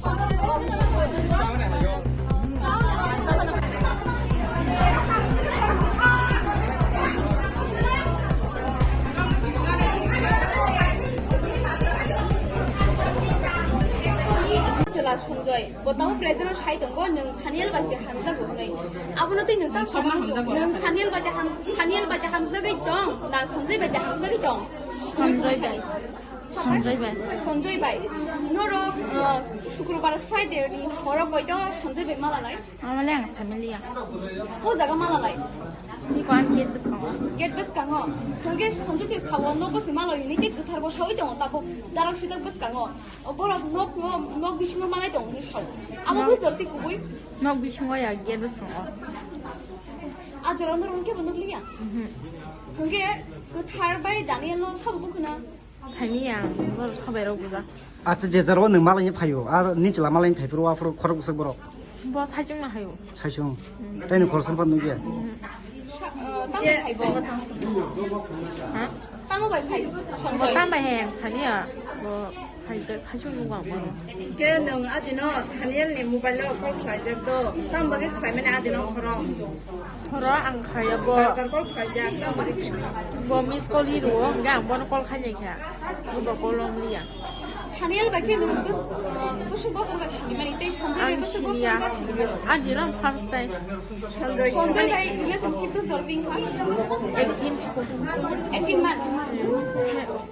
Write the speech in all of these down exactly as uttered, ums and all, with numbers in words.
Chwla Sanjoy, bo tamo present o sai tongo, nwng Thaniel bai se hamjago hwnwi. Abono twi nwng tamo hamjago? Nwng Thaniel bai ham-, Thaniel bai hamjagwi tong, na Sanjoy bai hamjagwi tong? Sanjoy bai. Sanjoy bai. Sanjoy bai. Norok, uh, Sukrobar Friday ni horo koito Sanjoy bai mala lai? Amale ang familia. O jaga mala lai? Ni ko ang gate bwskango. Gate bwskango. Hwnkhe Sanjoy ke sawo nok bwswi mala hini ke kwthar bo sawi tongo tabuk darak sidak bwskango. O borok nok, nok, nok bisingo malai tongo hwnwi sao. Abo nok bwsor twi kubui? Nok bisingo ya gate bwskango. A jora norok hwnkhe bo nukliya? Mhm. Hwnkhe kwthar bai Daniel no sabo bukhuna? Saimia, borok sabai rok buja. Acha, je jaro nwng malai phaio, ar ni chwla malai phai phuru, aphuru khorok bwswk borok? Bo saichung na haio. Saichung. Hmm. Tei ni khoroksa phan nugya? Hmm. Sa-, uh, tamo bai phai bo? Ha? Tamo bai phai? Bo tamo bai hai ang sani ya. Bo hai je saichung nung ang bo. Ke nwng adino Daniel ni mobile o call khlai jak do. Tamo bai khlai mani adino khorok. Horo ang khaya bo. Bar bar call khlai jak, tamo bai khlai. Bo miss call ri ro, hingke ang bono call khai nai kha. Bo call ong liya. Daniel bai khe nwng bus-, uh, bwswk bosor bai sini mani, tei Sanjoy bai bwswk bosor bai sini mani? Ani rom first time. Sanjoy bai relationship bwswk dor tin kha? Ek din. Ek din man.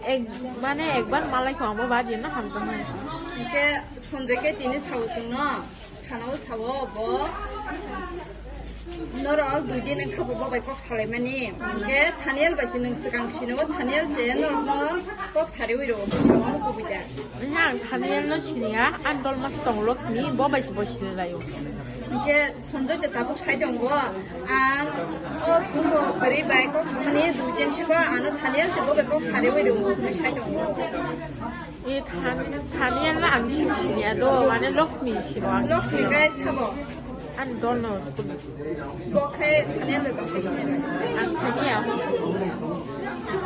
Ek, mane ekbar malai ko amo ba din na hamjak nai. Hingke Sanjoy ke tini sao chwngno. Thanao sao bo norok dui din wngkha bo bai kok salaimani. Hingke Daniel bai se nwng swkang sino, Daniel se norokno kok sariwi rwo, bwskango kubui da. Nang Daniel no siniya, ang dolma se tong lok sini, bo bai se bo sini laio. Hingke Sanjoy de tabuk sai tongo, ang o buko bwrwi bai kok samani dui din sigo ano Daniel se bo bai kok sariwi rwo, sai tongo. E Than-, Thaniya na ang sim siniya do, mane Lakshmi siro ang. Lakshmi kai sabo? Ang dono school. Bo khai Thaniya bai bo khai siniya. Ang Thaniya.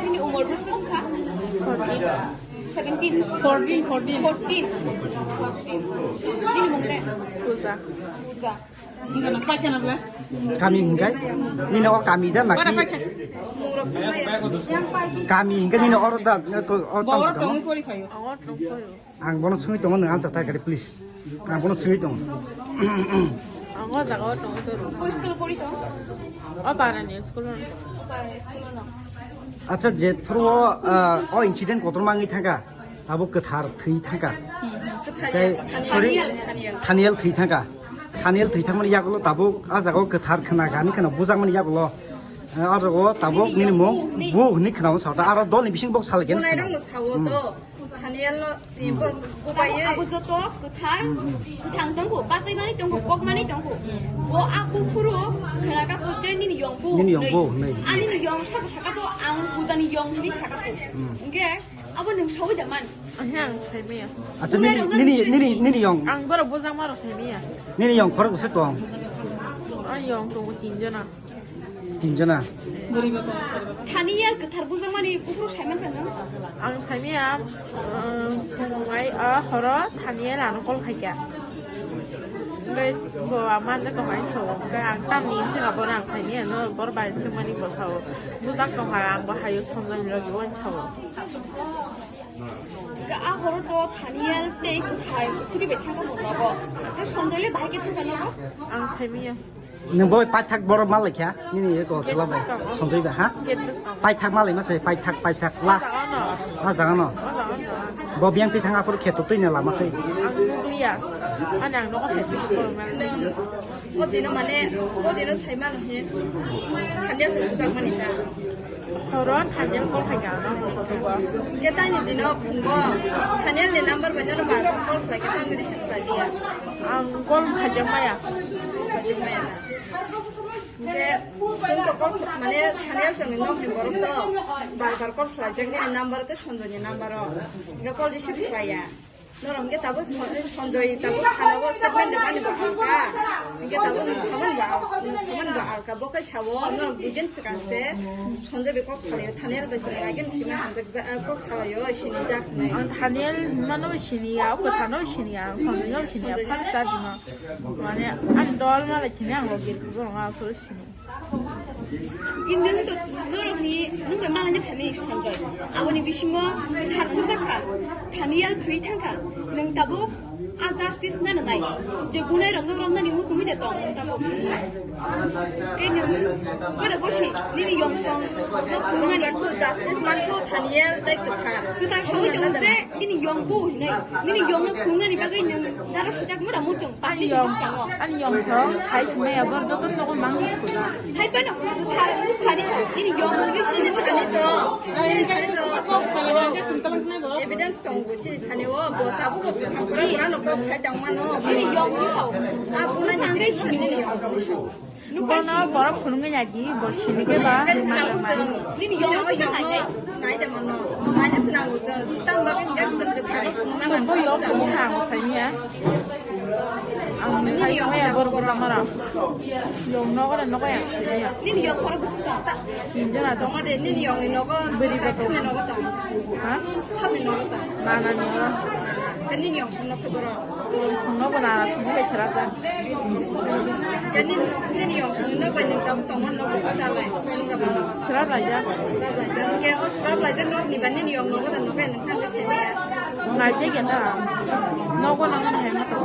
Nini umor bwswk wngkha? Fourteen. Seventeen. Fourteen, fourteen. Fourteen. Fourteen. Nini mung le? Puja. Puja. Kami hingkai nini o kami da naki? Kami hingkai nini oro da, ko, o tamo se tamo? Ang bono sungwi tongo, nwng answer thai kari, please. Ang bono sungwi tongo. Ang o jaga o tongo, tongo. Ko school pori tong? O Barani school o. Barani school o. Acha, je through o, ah, o incident kotor mangi thangka. Tabuk kwthar thwi thangka. Tei, sorry, Thaniel, Thaniel. Thaniel thwi thangka. Thaniel thwi thangmani yagulo tabuk a jagao kwthar khna gani khna bujakmani yagulo, eh, a jagao tabuk nini mung bu hwnwi khna sao ta, aro dolni bising bok sal gen khna. Thaniel no, hmm, abo joto kwthar, hmm, hmm, kwthang tongo, pasaimani tongo, kokmani tongo. Bo a buphuru khna ka bo je nini yong bu. Nini yong bu hwnwi. Ani ni yong sabo saka bo ang pujani yong hwnwi saka bo. Hmm. Hwnkhe Abo nwng sawi da man? Ahe, ang saimaya. Acha, nini, nini, nini, nini yong? Ang borok bujangma rok saimaya. Nini yong khorok bwswk tong? A yong tongo tin jona. Tin jona? Thani ya kwthar bujangmani buphuru saiman ka nwng? Ang saimaya, um, phungai, ah, horo Thani ya rano call khaikha. Hwnkhe bo ama le tongmani sao, hwnkhe ang tamni wngchina bono ang saimaya no, bor bai wngchukmani bo sao. Bujak tongkha, ang bo hayo somjani logi o wng sao. Hwnkhe a horo to Thaniel tei kwthar scooty bai thangkha bo nogo. Hwnkhe Sanjoy le bahai khe thangkha nogo? Ang saimaya. Nwng bo paithak borok ma laikha, nini eko chwla bai, Sanjoy bai, ha? Gate bwskango. Paithak ma laima se, paithak, paithak, last. O jaga no. O jaga no. O jaga no. Bo biyang twi thang aphuru kheto twi na lama twi. Ang nukliya. Ani ang nogo hai twi. O dino mane, o dino sai mano he. Thaniel chwng bujak mani ta. Horo Thaniel call khai ka, ano. Ke tani dino phungo. Thaniel ni number bai jono bar bar call khai ka, tang receive khai dia. Ang call khai jak maya. Khai jak maya na. Ke chwng to call mane Thaniel chwng ni nok ni borok to bar bar call khai jak ni number to Sanjoy ni number o. Ke call receive khai ya. Norok hwnkhe tabuk Son-, Sanjoy tabuk thana o statement rwmani bo alka. Hwnkhe tabuk nwng samani bo al-, nwng samani bo alka. Bo khe sao, norok duijon swkang se Sanjoy bai kok salaio, Thaniel bai sini agini simi hamjak ja-, kok salaio, sini jak nai. Ang Thaniel hinmano sini ya, o kwthano sini ya, ang Sanjoy no sini ya, Sanjoy first time no. Mane, ani dol malai chini ang logir kubo nga phuru sini. Nwng to norokni, nwng bai malai phaimani Sanjoy. Aboni bisingo thar kujak kha, Thaniel thwi thang kha. Nwng tabuk a justice nana nai. Je gunai rokno romnani muchungwi de tong nwng tabuk. Tei nwng kore gosi nini yong song no phunuknani. Justice manthu Thaniel tei kwthar. Kwthar sawi tongo je nini yong bu hinwi. Nini yong no phunuknani bagwi nwng dara sitak mura muchung public ni bwskango. Ani yong song khai simi ya bor joto nogo mang thuda. Hai phano kwthar nuk phani nini yong no nini sini bwskango. Evidence tongo chini thani o bo tabuk bo thang kura kura no kok sai tong mano. Nini yong ni sao. A buna nang dei nini yong ni sao. Bono borok phunukgwi ya di, bo sini khe ba. Nini yong no nai de mano. Nai de swnam bo chwng. Tang bagwi hingkhe chwng kwthar phunukna nang. Bo yong phunukha ang saimya. Ang nini yong maya borok borok mara. Yong nogo de nogo ya saimya. Nini yong borok bwswk tong ta. Tinjona tong. Tong de nini yong ni nogo. Bwrwi bo tong. Sabni nogo tong. Ha? Sabni nogo tong. Nana ni nogo. Nini yong song nok borok. Songno bo nana songni bai sera ja. Nini, nini yong songni nok bai nini tabuk tongma nok bai sa lai. Sera lai ja. Sera lai ja. Nokni ba nini yong nogo da nogo nang kang se ya. Lai je ya da. Nogo nang nang hai ma to.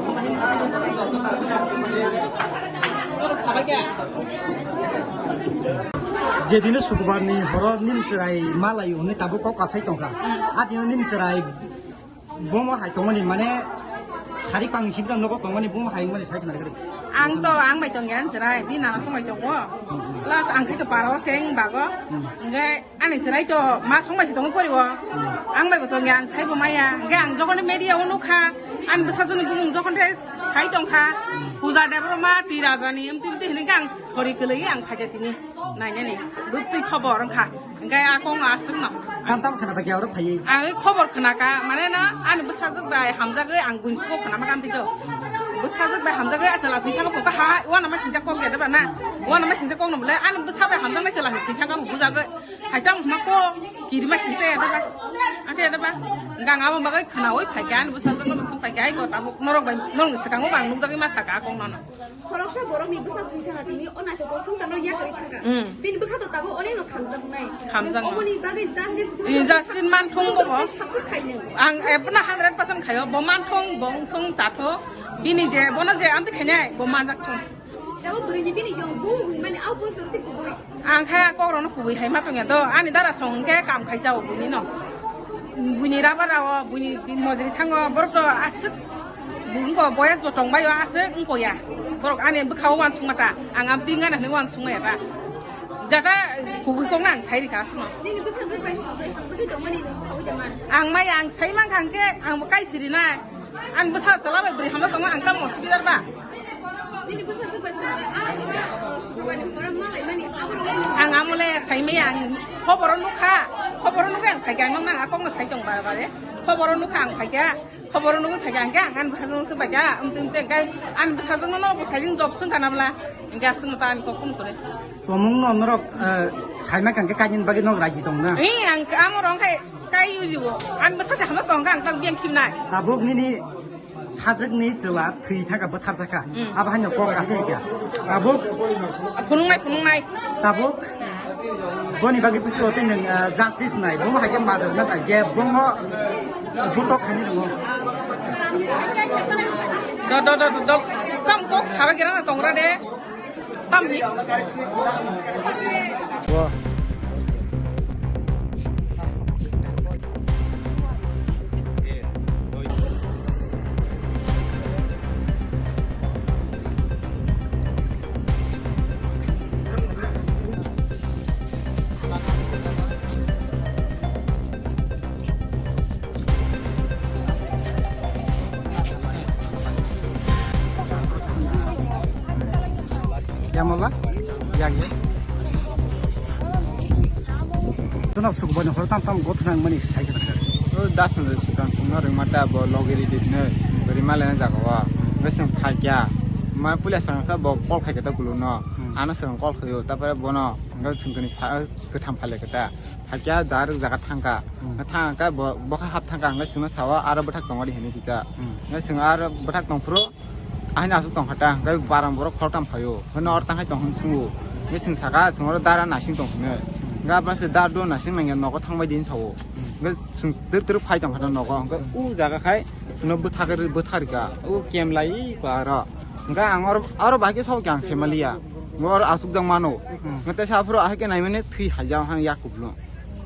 Jedino sukubar ni horo nim serai malai hwnwi tabuk kok kasai tongkha. Adino nim serai Bomo hai tongmani mane sari pang sibra nogo tongmani bomo hai mani sai khna rikri. Ang to ang bai tongya ang chwrai, bini nana song bai tongo. Plus ang khe to paro seng bago. Hwnkhe ani chwrai to ma song bai se tongo poriwo. Ang bai bo tongya ang sai bo maya. Hwnkhe ang jokhon media o nukha, ani bwsajwkni bumung jokhon the sai tongkha. Puja Debbarma, Twi Rajani, emti emti hinwi ang sori kwlwi ang phaikha tini. Nainani, bwtwi khobor wngkha. Hwnkhe a kok no aswk no. Tam tam khna bagwi oro phaiwi. Ang khobor khna kha, mane na, ani bwsajwk bai hamjagwi ang buini kok khna ma kam twi do. Bwsajwk bai hamjagwi a chwla thwi thangma kok ha, uanama sinjak kok ya da ba na. Uanama sinjak kok no bole, ani bwsa bai hamjaknai chwla thwi thangma bujagwi. Hai tam ma kok, kirima sinjak ya da ba. Ante ya da ba. Hwnkhe ang abo bagwi khnawi phaikha, ani bwsajwk no swng phaikha, ai ko tabuk norok bai, norok ni swkango bang nukjagwi ma sakha a kok no no. Khoroksa borokni bwsa thwi thangkha tini o naithotok swngcharno yakarwi thangkha. Mm. Bini bwkha to tabuk onekno khamjaknai. Khamjaknai. Nwng oboni bagwi justice, mm, justice man thung bo bo. Support khai nwng. Ang, eh, bono hundred percent khaio. Bo man thung, bo wng thung, cha thung. Bini je, bono je amtwi khainai, bo manjak thung. Tabuk bwrwini bini yong bu hwnmani abo post tei kubui. Ang khe a kokrokno kubui hai ma tongya do. Ani dara song hwnkhe kam khaisa o buini no. Buini rubber rao, buini mojri thango, borok to aswk. Wngko boyes bo tongbaio aswk wngko ya. Borok ani bwkhao uansukma ta. Ang am pingana hinwi uansukma ya ta. Jata kubui kokno ang sai rikha aswkno. Nini bwsajwk bai songwi hamjagwi tongmani nwng saui da man? Ang maya ang sai mankha hwnkhe ang bo kai sirinai. Ani bwsa chwla bai bwrwi hamjak tongo ang tamo hospital ba. Nini bwsajwk bai songwi a ika, uh, Sukrubani horo malaimani abo rwgwi nwng. Ang amole sai maya ang khoboro nukha. Khoboro nukha ang phaikha ang nang a kokno sai tong bare bare. Khoboro nukha ang phaikha. Khoboro nugwi phaikha hwnkhe ang ani bwsajwkno swngbaikha, amtwi amtwi hwnkhe ani bwsajwkno nogo phaijwng job swngkha na bwla, hwnkhe aswkno ta ani kok kunu kwrwi. Tomungno norok, eh, saima kha hwnkhe kainwini bagwi norok raji tong na? Ee, ang amo rok hwnkhe kai uli o, ani bwsa se hamjak tong kha ang tamo biyang khibnai. Tabuk nini sajwkni chwla thwi thangkha, bwtharjakha. Mm. Abo haino kok aswk kha. Tabuk. Phunuknai, phunuknai. Tabuk. Boni bagwi bwskango tei nwng, ah, justice nai, bomo hai khe madar na tai je bomo butok khaini rwngo. Do, do, do, do, do. Tam kok sara gira na tongra de. Tam hi. Yamola, yang ya. Tuna sukbani hor tam tam got nang mani sai kata. O das no swkang sungno rwngma ta bo logi ridi hwnwi rima lena jaga o. Hwnkhe swng phaikya. Ma puila swkang khe bo call khaikhe ta guluno. Hmm. Ano swkang call khaio. Tapore bono hwnkhe swng kani pha-, kwtham phale khe ta. Phaikya dar jaga thangkha. Hmm. Thangkha bo, bo khe hap thangkha hwnkhe swngno sao aro bwthak tongo di hwnwi kisa. Hmm. Hwnkhe swng aro bwthak tongphuru Ahini aswk tongkha ta, hwnkhe barang borok khoroktham phaio, hwnkhe noro tangkhai tong hwn swngo. Hwnkhe chwng sakha, chwng oro dara nasing tong hwnwi. Hwnkhe aboni se dar do nasing nangya nogo thangbai di hwn sao. Hwnkhe chwng twrwk twrwk phai tongkha ta nogo, hwnkhe o jaga khai chwngno bwthak-, bwtharkha, o kem lai ko aro. Hwnkhe ang oro, oro bahai khe sabo khe ang se maliya. Hwnkhe oro aswkjak mano. Hwnkhe teisa aphuru ahai khe naimani thwi haijak hang yak kubulung.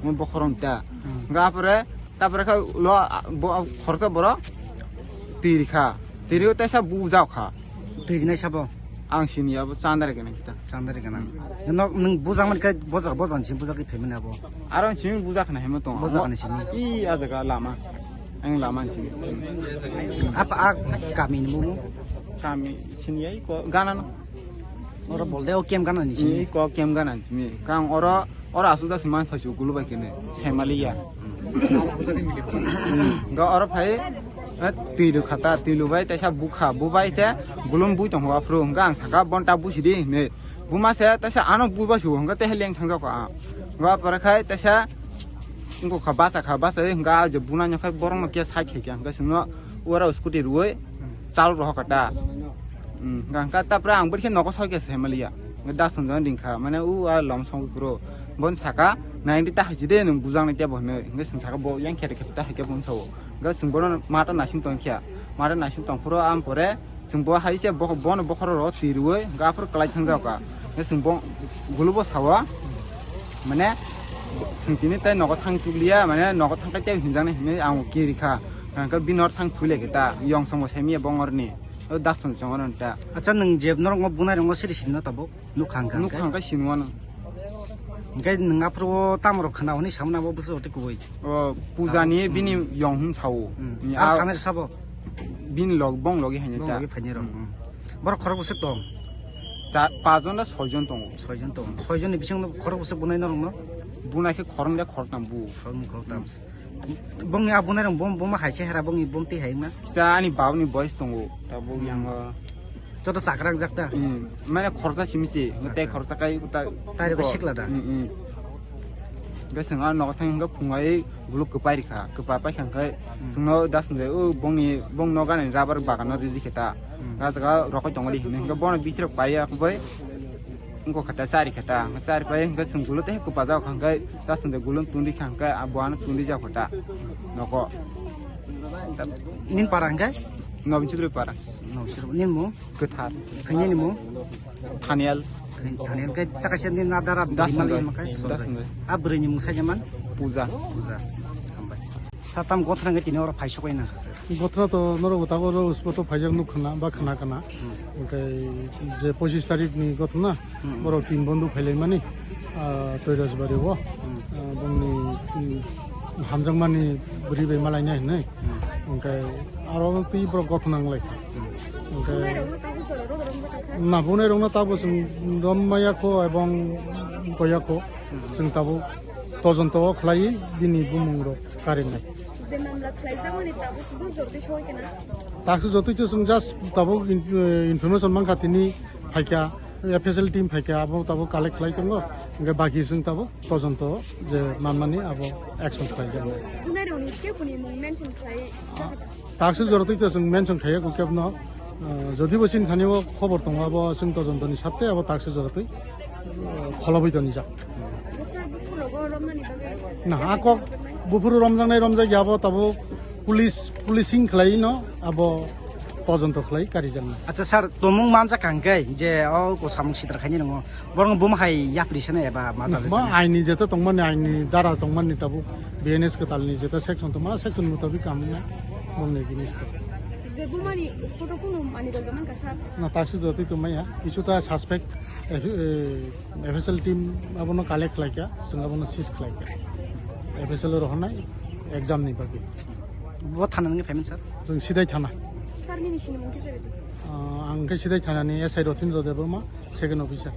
Hwnkhe bokhorok ta. Hwnkhe apore Tapore khe ulo, bo, khoroksa borok twi rikha. Twi rikha teisa bujak kha. Twi rinai sabo? Ang sini abo chandari gana kisa. Chandari gana. Hmm. Nok nwng bujak man khe bojak, bojak ni simi bujak khe phaimani abo. Aro simi bujak khna hemo tong. Bojak ni simi. I a jaga lama. Ang lama ni simi. Apa a kami ni mumu? Kami sini ai ko gana no. Oro bolde o kem gana ni simi. I ko kem gana ni simi. Kang oro Oro aswk jak se man phai se gulu bai kene, semaliya. Ga oro phai, eh, twi lu khata, twi lu bai teisa bukha, bu bai te gulum bui tong hwa phru, hwnkha ang saka bonta busi di hwnwi. Buma se teisa ano bu bai su, hwnkha te heleng thang jak ang. Ga pore khai teisa, wngkha basa kha, basa hwnkha je buna nyokhai borok no khe sai khe khe, hwnkha singno oro scooty rwui, chal rohor kata. Hmm, hwnkha tapra ang bwrikhe nogo soi khe se maliya. Hwnkha da swngjang ringkha, mane u a lom song phuru. Bon saka, "Naidi ta haji de nwng bujang nai tebo," hwnwi. Hwnkha swng saka bo yang khere khere ta haikhe bon sao. Hwnkha swng bono mata nasing tong khe. Mata nasing tong phuru am pore swng bo hai se bo-, bono bokhoro ro twi rwui, hwnkha aphuru kwlai thang jak kha. Hwnkha swng bo gulubo sao. Mane swng tini tai nogo thang chukliya, mane nogo thang kai tebo hinjak nai hwnwi ang kiri kha. Hwnkha bini hor thang thwi lai khe ta, yong song bo sai miya bongor ni. O das song song oro ta. Acha, nwng je norok ngo bunai rok ngo siri siri no tabuk? Nuk khang khang Nuk khe? Khang khe sinwano. Hwnkhe nwng aphuru o tamo rok khna hwnwi samna bo bwswk tei kubui? O puja ni bini yong hwn sao. Hmm. Ni Ar a- sanai rok sabo? Bini log, bong logi hanya Bong ta. Logi phaini rok. Hmm. Hmm. Borok khorok bwswk tong? Cha-, pachjon da soijon tongo. Soijon tong. Soijon ni bising khorok bwswk bunai norok no? Bunai khe khorong da khoroktam bu. Khoroknwi khoroktam. Hmm. Bongni abunai rok bom, bom hai se hera bongni bom tei hai wngna? Kisa ani babuni boys tongo, tabuk Hmm. yango. Joto chakrak jak ta? Hmm. Mane khoroksa simi se, tei Chakrak. Khoroksa kai ta Tai rok ko. Sikla da? Hmm, hmm. Hwnkhe chwng aro nogo thang hwnkhe phungai guluk kwpai rikha, kwpa paikha hwnkhe Hmm. chwngno das hwnkhe o bongni, bong nogo ani rubber bagano riri khe ta. Hmm. Ga jaga rokoi tongoli hinwi hwnkhe bono bitirok paiya kubui. Wngkha khe ta chari khe ta, chari pai hwnkhe chwng gulu tei kwpajak kha hwnkhe, ta chwng de gulu tundri kha hwnkhe, a buano tundri jak kha ta. Noko. Nin para hwnkhe? Nobin Chudri para. Nobin Chudri, nin mung? Kwthar. Thangya ni mung? Thaniel. Thaniel hwnkhe ta kaisa nin na dara Das bwrwi mali hwnkhe? Hwnkhe? Das hwnkhe? A bwrwi ni mung sai man? Puja. Puja. Hambai. Satam gothra hwnkhe tini oro phai sokoi na. Gothra to norok bo tabuk oro spot o phaijak nuk khna ba khna kana. Hmm. Hwnkhe je pochis tarik ni gothna, Hmm. borok tin bondhu phailaimani, ah, Toirasbari o. Hmm. Ah, bongni, hmm, hamjakmani bwrwi bai malaina hinwi. Hmm. Hwnkhe aro twi borok gothna wnglai kha. Hmm. Hwnkhe na bunai rokno tabuk chwng rom maya kho ebong goya kho. Hmm. Chwng tabuk tojonto o khlai bini bumung rok karinai. Je mamla khlaijak mani tabuk bo jordi soi kena. Taksu jotoi to chwng just tabuk in-, eh, information mankha tini phaikha, F S L team phaikha, abo tabuk collect khlai tongo. Hwnkhe baki chwng tabuk tojonto je manmani abo action khlaijak nai. Bunai rokni keboni mung mention khlai. Taksu jotoi to chwng mention khlaiya kho kebno. Eh, jodi bo chini thani o khobor tongo abo chwng tojonto ni satte abo taksu jotoi. Kholobwi tonijak. Sir, buphuru rogo romnani bagwi Na, a kok buphuru romjaknai romjakya abo tabuk police, policing khlai no abo tojonto khlai karijaknai. Acha sir, tomung manjak hwnkhe je o ko samung sitra khaini nongo borok buma hai yapri sene eba majak Ma jana. Aini jeta tongmani, aini dara tongmani tabuk B N S kwtalni jeta section tongma, section mutabik kamungnai bongni jinis to. Je bumani photo kunu mani dol doman ka sir? Na, taksu jotoi tongmaya, kisu ta suspect, eh, eh, F S L team abono collect khlaikha, chwng abono seize khlaikha. F S L o rohornai exam ni bagwi. Bo thana nangni payment, sir? Chwng sidai thana. Sir, nini sinimung kisa ridi. Ah, ang khe sidai thana ni S I Rotindra Debbarma, second officer.